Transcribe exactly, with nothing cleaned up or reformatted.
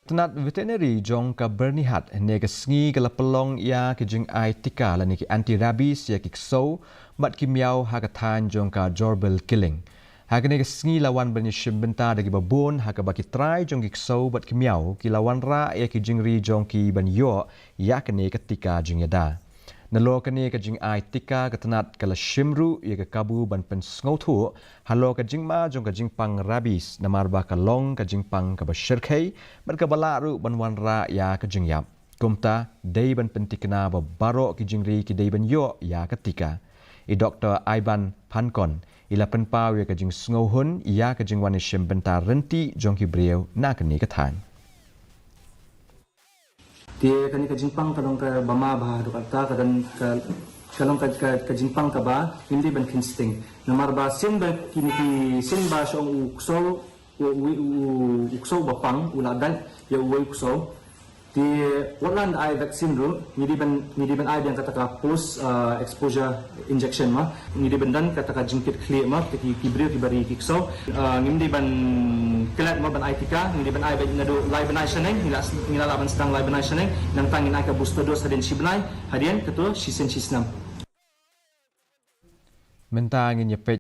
tnat veterinary jong ka Byrnihat hynne ka sngi ka la pynlong ïa ki jingai tika lane ki anti rabies ïa ki ksew bad ki miaw ha ka thaiñ jong ka Jorbil Killing. Ha kane ka sngi la wan ban ïashim bynta da kiba bun ha kaba ki trai jong ki ksew bad ki miaw ki la wanrah ïa ki jingri jong ki ban ïoh ïa kane ka tika jingïada. Nalor kane ka jingai tika ka tnat ka la shim ruh ïa ka kabu ban pynsngewthuh halor ka jingma jong ka jingpang rabies namar ba ka long ka jingpang kaba shyrkhei bad kaba lah ruh ban wanrah ïa ka jingïap. Kumta dei ban pyntikna ba baroh ki jingri ki dei ban ïoh ïa ka tika. I Doktor Aiban Phankon i la pynpaw ïa ka jingsngewhun ïa ka jingwan ïashim bynta ryntih jong ki briew na kane ka thaiñ. Te kane ka jingpang ka long kaba ma bha haduh katta, ka don ka, ka long ka, ka, ka jingpang kaba ngim dei ban kheiñ sting. Namar ba sien ba kine ki, sien ba shu ong u ksew, u, u, u, u ksew ba pang u la dait ïa uwei u ksew. Te wat la ai vaccine ruh ngi dei ban, ngi dei ban ai biang kata ka post, uh, exposure injection ma. Ngi dei ban don kata ka jingkit khlieh ma, te ki, ki briew kiba ri ki ksew. Ah, ngim dei ban klet ma ban ai tika, ngi dei ban ai ba naduh lai bnai shaneng, ngi la, ngi la lah ban sdang lai bnai shaneng, nangta ngin ai ka booster dose hadien shi bnai, hadien kato shisien shi snem. Mynta ngin ïa peit